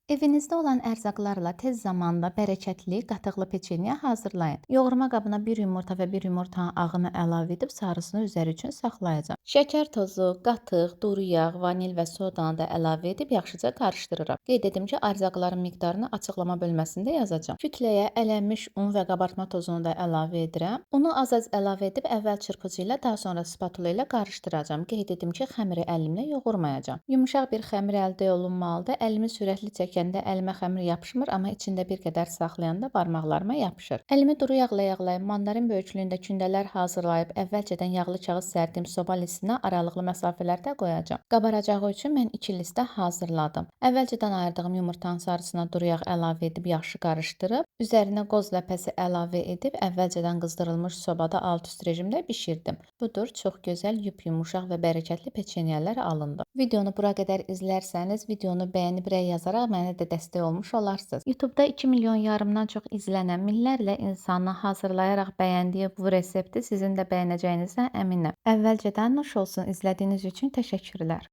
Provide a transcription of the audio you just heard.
Evinizdə olan ərzaqlarla tez zamanda bərəkətli qatıqlı peçeniya hazırlayın. Yoğurma qabına bir yumurta və bir yumurtanın ağını əlavə edib sarısını üzəri üçün saxlayacağam. Şəkər tozu, qatıq, duru yağ, vanil və sodanı da əlavə edib yaxşıca qarışdırıram. Qeyd edim ki, ərzaqların miqdarını açıqlama bölməsində yazacağam. Kütləyə ələnmiş un və qabartma tozunu da əlavə edirəm. Unu az-az əlavə edib əvvəl çırpıcı ilə, daha sonra spatula ilə qarışdıracağam. Qeyd edim ki, xəmiri əlimlə yoğurmayacağam. Yumşaq bir xəmir əldə olunmalıdır. Əlimi sürətli çəkəndə əlimə xəmir yapışmır, amma içində bir qədər saxlayanda barmaqlarıma yapışır. Əlimi duru yağla yağlayıb mandarin böyüklüyündə kündələr hazırlayıb əvvəlcədən yağlı kağız sərdiyim soba listinə aralıqlı məsafələrdə qoyacağam. Qabaracağı üçün mən 2 listə hazırladım. Əvvəlcədən ayırdığım yumurtanın sarısına duru yağ əlavə edib yaxşı qarışdırıb, üzərinə qoz ləpəsi əlavə edib əvvəlcədən qızdırılmış sobada alt-üst rejimdə bişirdim. Budur, çox gözəl, yup-yumuşaq və bərəkətli peçenyelər alındı. Videonu bura qədər izlərsəniz, videonu bəyənib rəy yazaraq mənə də dəstək olmuş olarsınız. YouTube-da 2,5 milyondan çox izlənən, minlərlə insanın hazırlayaraq bəyəndiyi bu resepti sizin də bəyənəcəyinizə əminəm. Əvvəlcədən nuş olsun, izlədiyiniz üçün təşəkkürlər.